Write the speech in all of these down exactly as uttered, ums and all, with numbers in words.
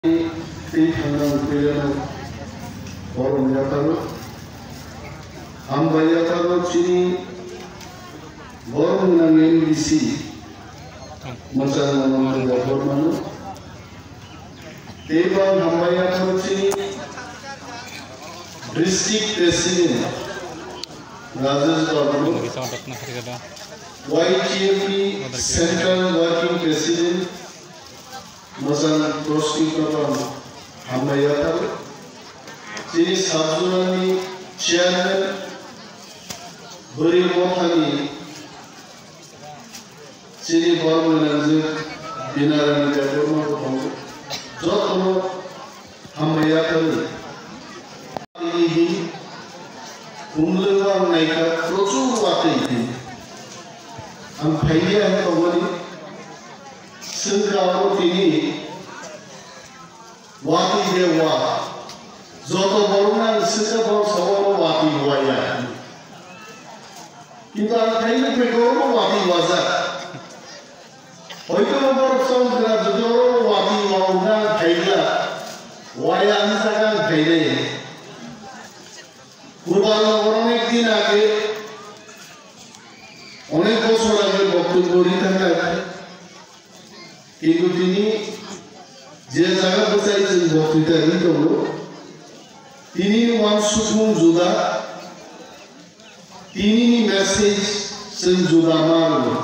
tei thangna ukwirano borom yatharo. Hambai yatharo chini borom gwnang M D C mwchang Mamanta Debbarmano. Tei bo hambai yatharo chini District President Rajesh Babu, Y T F Central Working President Mwchang Proskito no hambai yatharo. Chini sabjunani chairman, bwrwi mothani chini borok gwnangjwk Binarani Debbarma bo tongo. Jotono hambai yatharo. Tini khumlwng ang naikha prochur watwi tini. Ang phaiya hai tongmani. Swngkha abo tini watwi de wa. Joto borokno ang swngkha borok sabo abo watwi waya. Kintu ang khaini phaikha oro watwi wajak. Hoito borok chongkhra jodi oro watwi wa wngkha ang khaigwlak. Waya ang saka ang khainai. Purbalnagar onek din age, onek bochor age boktobbo ri thangkha. Kintu tini je jaga bwchai chwng boktwita ri tongo, tini uansukmung juda, tini ni message chwng juda ma rwo.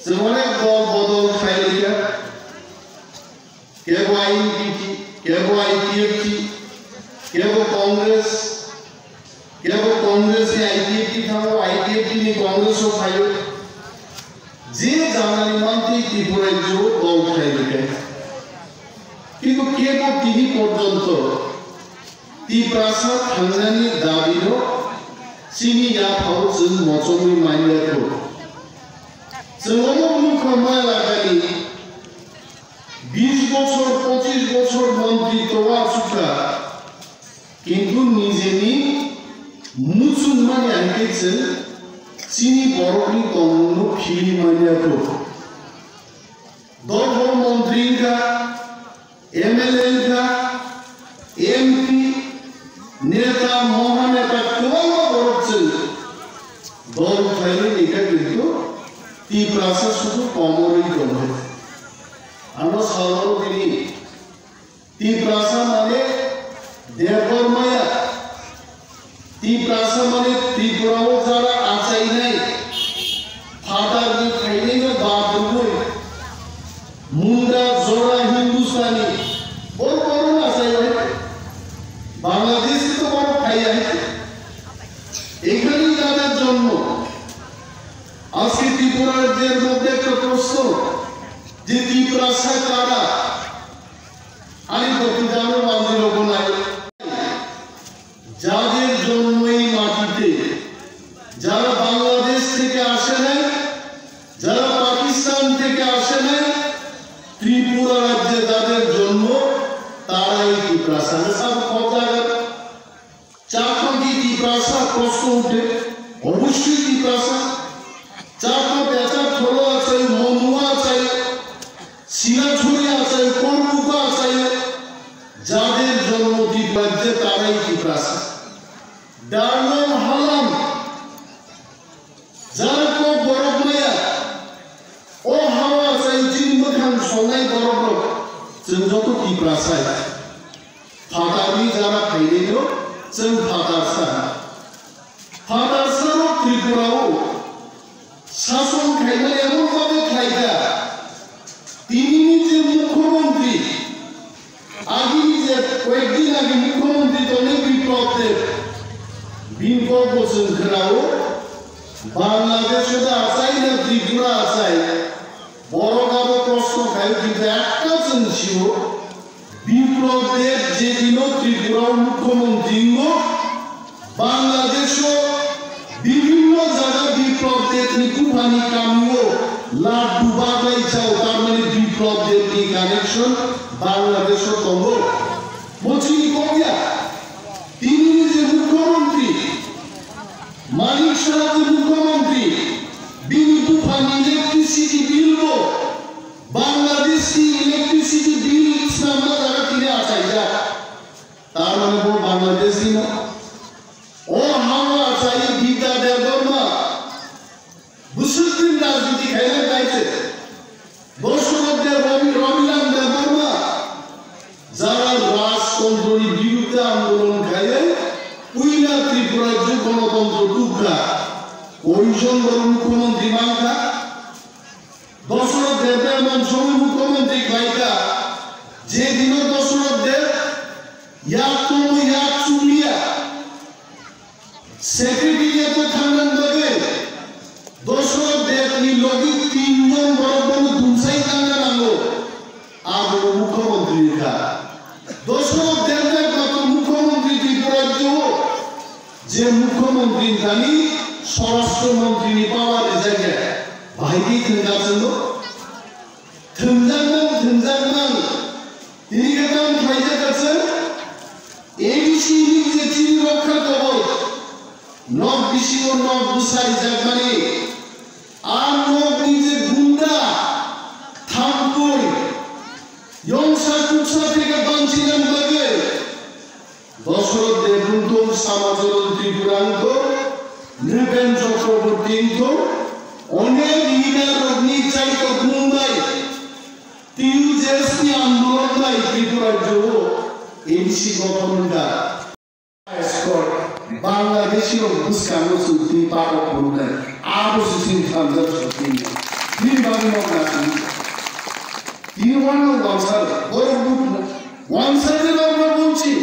Chwng onek dol bodol khlai rikha. Kebo I N P T, kebo I P F T, kebo Congress, kebo Congress ni I P F T thango, I P F T ni Congress o phaio. Je janani mantwi Tripura rajyo dol khlai rwkha. Kintu kebo tini porjonto Tiprasa thangnani dabi no chini yaphao chwng mochomwi manya kho. Chwng omo mukha ma lagani Bis bochor, pochis bochor montri towa sukha, kintu nijeni muchungmani hai khe chwng chini borokni tongmungno philwi manya kho. Dol bo montri wngkha, M L A wngkha, M P, neta, mohaneta kwbangma borok chwng dol khlaiwi ningkha, kintu Tiprasa sudu komorwi tongkha. Ano salmano tini Tiprasa mane Debbarmaya, Tiprasa mane Tripura o jara achainai, phatar ni khainai no bad rwui, Munda, Jora, Hindustani, bor bor achai hai, Bangladeshi to bor khai hai, ekhane jara jonmo. Ajke Tripura rajyer moddhe ekta proshno je Tiprasa kara, ani bokti jano manjilo gonai. যাদের জন্ম এই মাটিতে, যারা বাংলাদেশ থেকে আসে নাই, যারা পাকিস্তান থেকে আসে নাই, ত্রিপুরা রাজ্যে যাদের জন্ম, তারাই Tiprasa. Sabo kok jaga, Chakma ki Tiprasa proshno uthe, obossoi Tiprasa. Chakma Bechar Tholo achai, Monua achai, Sinachuri achai, Korbuka achai, যাদের জন্ম ত্রিপুরা রাজ্যে তারাই Tiprasa. Darnom Halam, jara kok borok maya, o hawa achai chini mwkhang songnai borok rok, chwng joto Tiprasai. Phatarni jara phainaino chwng phatarsa. Phatarsa rok Tripura o Sason khaimani emon bhabe khlaikha, tinini je mukhyamantri, agini je koyekdin age mukhyamantri tongnai Biplab Deb, bini kokbo chwng khwnao, Bangladesh o da achai na Tripura achai, borok abo proshno khaio, kintu ekta chwng sio, Biplab Deb je dino Tripura o mukhyamantri wngo, Bangladesho bibhinno jaga Biplab Debni buphani kamio laddu baglai chao, tar mane Biplab Debni connection Bangladesho tongo. Bo chini kok ya. Tinini je mukhyamantri, Manik Saha je mukhyamantri, bini buphani electricity bill bo Bangladeshni electricity bill Ni birudde andolon khaiwi puila Tripura rajyo gonotontro tukha. Koijon borok mukhyamantri mankha? Dosoroth Deb emon somoi mukhyamantri khlaikha, je dino Dosoroth Deb yak tongwi yak chukliya. Secretariat-o thangna bagwi Dosoroth Debni logi tinjon borok bono dumsai thangna nango. Abo mukhyamantri kha. Dosoroth Deb ekmatro mukhyamantri Tripura rajyo-o, je mukhyamantri thani swarashtra mantri ni power rijak ya. Bahai khe thwngkha chwngno. Thwngjak nang, thwngjak nang. Tini khe tamo khlaijak kha chwng? A D C ni je chini rokha koboi. Nok bisingo nok bwsa rijakmani. A nokni je gunda, thampui, yongsa kuksa theke banchina bagwi. Dosoroth Debbarma wngthok, Samacharan Tripura wngthok, Nripen Chakraborty wngthok, onek leader rokni chaito mung bai, T U J S ni andolon bai Tripura rajyo o A D C gothon wngkha. Escort, Bangladeshi rok bwskango chwng twi pakok phunuknai, abo se chini thansa chwng twi. Bini bagwi nok nasing. Tini wano wansa, borok bukna. Wansa de bagwi bunchi.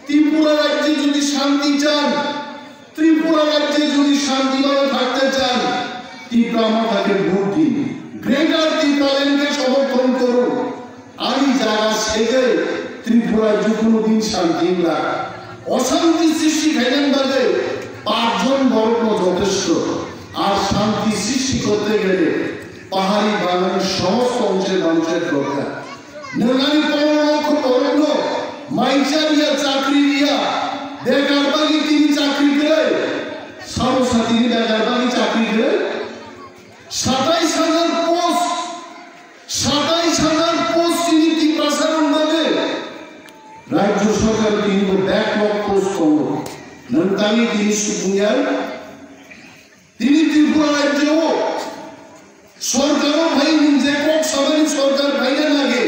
Tripura rajye jodi shanti chan, Tripura rajye jodi shanti bhabe thakte chan, Tipra Motha ke vote din. Greater Tipraland ke somorthon korun. Ani jaga segwi Tripura jukunu din shanti wngla. Oshanti srishti khainani bagwi pachjon borokno jotesto. Ar shanti srishti korte gele pahari banani somosto ongse bangse dorkar. Nwng ani pondro lokho borokno mai cha riya, chakri riya, bekar bagwi tini chakri kwrwi, sabo satini bekar bagwi chakri kwrwi, satais hajar post, satais hajar post tini Tiprasa rok bagwi rajyo sorkar tini bo backlog post tongo. Nwng tangwi tini supung ya, tini Tripura rajyo o sorkar o phai nwng je kok samani sorkar phaina nage,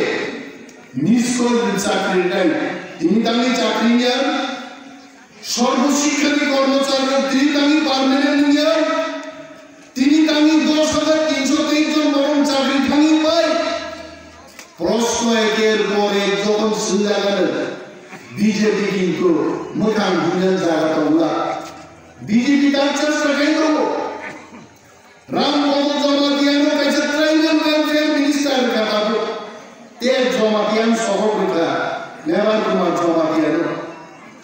niskol chakri nai, tini tangwi chakri ya, sorbo shikha ni kormochari rok tini tangwi permanent ya, tini tangwi dos hajar tinso teis jon borok chakri thangwi pai. Proshno eker por ek jokhon swngjago, B J P kintu mwkhang buinani jaga tongla. B J P tak chesta khai tongo. Ram Podo Jamatia no kaisa tribal welfare minister wngkha tabuk. Tei Jamatia ni sohor wngkha Mevar Kumar Jamatia no.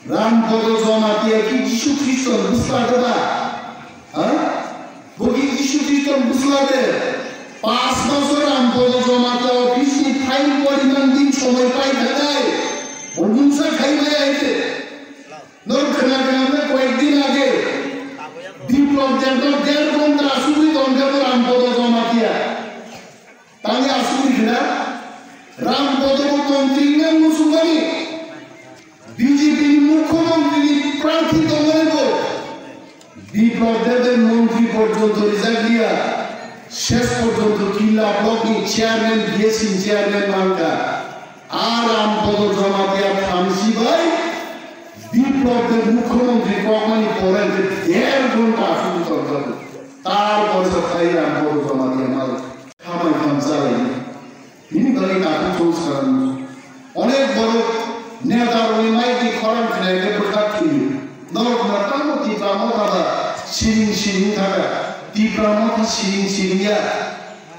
Ram Podo Jamatia ki Jisu Khristo ni bwsla de ba? Ha? Bo ki Jisu Khristo ni bwsla de? Pas bosor Ram Podo Jamatia office ni file poriman din somoi pai kha nai. Bo mungsa khai maya hai de. Norok khna khna koyek din age Biplop Deb no der ghonta asugwi tongkha bo Ram Podo Jamatia. Tangwi asugwi khna Ram Podo bo montri wngna muchungmani B J P ni mukhyamantri ni prarthi tongmani bo Biplop Deb bai montri porjonto rijak liya, ses porjonto Killa block ni chairman, B S C ni chairman mankha. A Ram Podo Jamatia thamsi bai Biplop Deb mukhyamantri kokmani pore hwnkhe der ghonta asugwi tongjago. Tarpore se phai Ram Podo Jamatia malik khamai kham chalainai. Bini bagwi takhuk chwng swkang. Onek borok neta rokni mic ni khorang khwnai khe bwkha thwio. Norok khna tamo Tipra Motha ba siring siring thaka. Tipra Motha siring siring ya.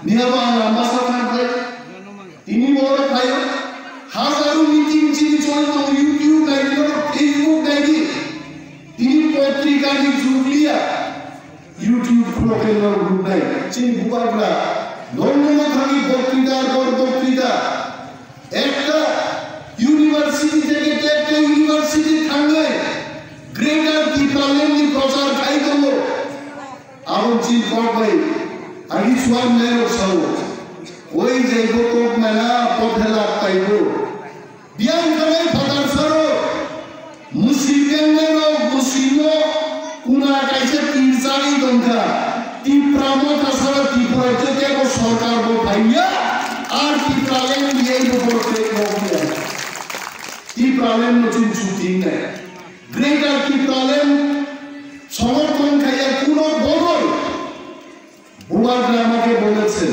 Niyabo ang lamba sa thang khai. Tini borok phaio. Hajaro meeting chini choli tongo, YouTube naidi, norok Facebook naidi. Tini potrika ni jug liya. YouTube khulokhe norok nuknai, chini bubagra, Dondoma thangwi boktwita, bor boktwita. Ekta university theke ekta university thangwi Greater Tipraland ni prochar khai tongo. Abo chini kok bai agi suar nairok sao. Oi jaibo kok nana, pothe lak paibo. Biyang khanai phatar saro, musi bengnai rok, musi no kuna kaisa tir chari tongkha. Tipra Motha sara Tripura te kebo sorkar bo phaiya, ar Tipraland biyai bo borok te rok ya. Tipra Tipraland no chini chukti wngnai. Greater Tipraland somorthon khaiya kuno bodol. Bubagra amake boleche.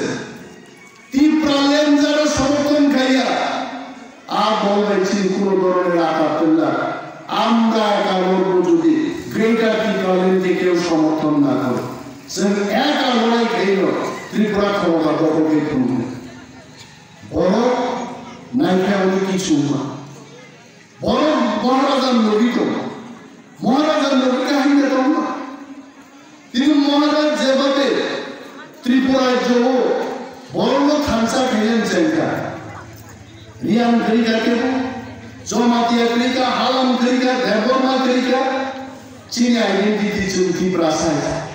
Tipraland jara somorthon khaiya. A bol bai chini kuno doroner ata pella. Amra kalor jodi Greater Tipraland ke keu somorthon na kore. Chwng eka lorai khaino Tripura khoroka dokhol khe phunuknai. Borok naikhe oni kichuma. Borok Maharaja logi tongo. Maharaja logi kahini tongo. Tini Maharaj jebate Tripura rajyo o borokno thansa khainani chengkha. Riyang khrika kebo, Jomatia khrika, Halam khrika, Debbarma khrika, chini identity chwng Tiprasa hai.